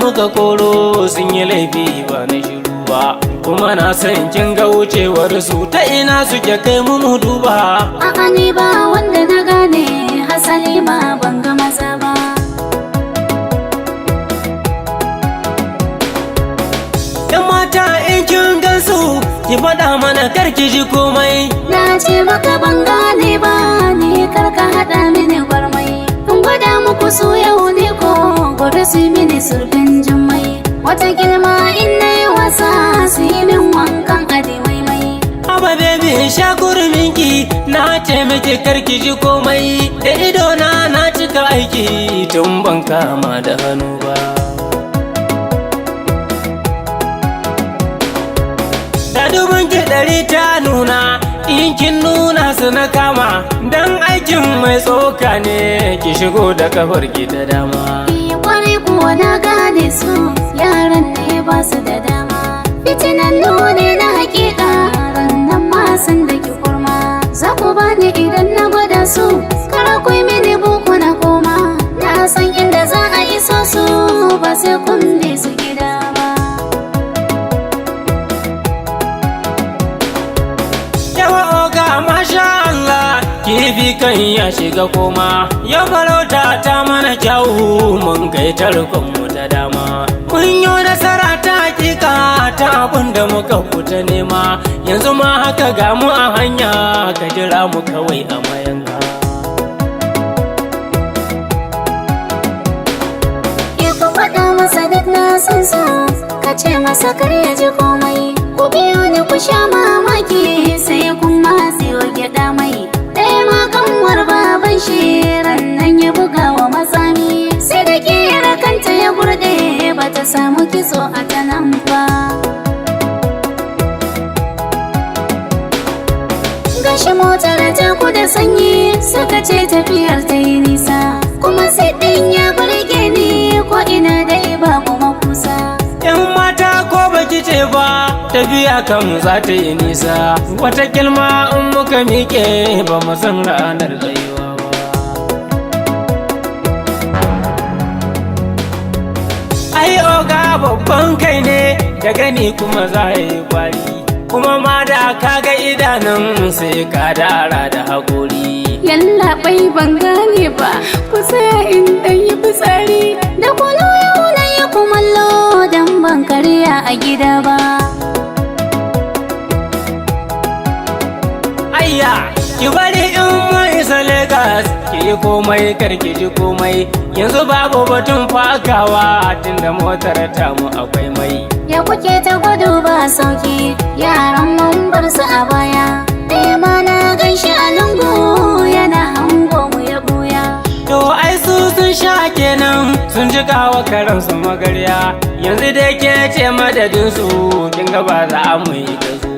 muka koro sun yi laifi ba na shiru ba. Kuma na san kin ga wucewar su, ta ina suke kai mu mu duba. A'a, ni ba wanda na gane, hasali ma ban ga maza ba. Yan mata, in kin gansu ki faɗa mana, kar ki ji komai. Na ce maka ban gane ba, ni kar ka haɗa mini gwarmai. In gwada muku su yau ne ko gobe su yi mini surfin jummai. Wata girma in na yi wasa su yi min wankan adi mai. Haba baby, sha kurminki, na ce miki kar ki ji komai. Da ido na na cika aiki tun ban kama da hannu ba. Da dubin ki ɗari ta nuna, in kin nuna su na kama, dan aikin mai tsoka ne, ki shigo da kafar ki ta dama. Eh, kwarai kuwa na gane su, yaran ne ba su da dama. Fitinan ne na hakika, rannan ma sun da ki kurma. Za ku bani idan na gwada su, kara ku yi mini buku na koma. Na san inda za a iso su, ba sai kun bi su gida ba. Yawa oga, masha Allah, kifi kan ya shiga koma. Yau farauta ta mana kyawu, mun kai tarkon mu ta dama. Mun yi nasara ta hakika ta abin da muka fita nema. Yanzu ma haka ga mu a hanya, ka jira mu kawai a mayanka. Ke, ku faɗa masa duk na san sa, ka ce masa kar ya ji komai. Ku biyo ni ku sha mamaki, sai kun matse wa gyaɗa mai. Ɗaya ma kanwar baban shi nan ya buga wa matsami. Sai da ƙera kanta ya gurɗe, ba ta samu kitso a ta nan ba. Gashi motar ta ku da sanyi, suka ce tafiyar ta yi nisa. Kuma sai ɗin ya burge ni, ko ina dai babu makusa. Yan mata, ko baki ce ba, tafiya kan za ta yi nisa. Wata kilma in muka miƙe ba mu san ranar tsayuwa ba. Ai oga babban kai ne da gani, kuma za ya yi kwari. Kuma ma da kaga idanun sai ka dara da haƙori. Yallaɓai, ban gane ba, ku tsaya in ɗan yi fitsari. Da kunu yau na yi kumallo dan ban karya a gida ba. Ayya, ki bari in mun isa Legas, ki yi komai kar ki ji komai. Yanzu babu batun fakawa tunda motar tamu akwai mai. Ya kuke ta gudu ba sauki, yaran mun bar su a baya. Ɗaya ma na gan shi a lungu yana hango mu ya buya. To ai su sun sha kenan, sun ji kawo karansu magarya. Yanzu dai ke ce madadin su, kin ga ba za mu yi da su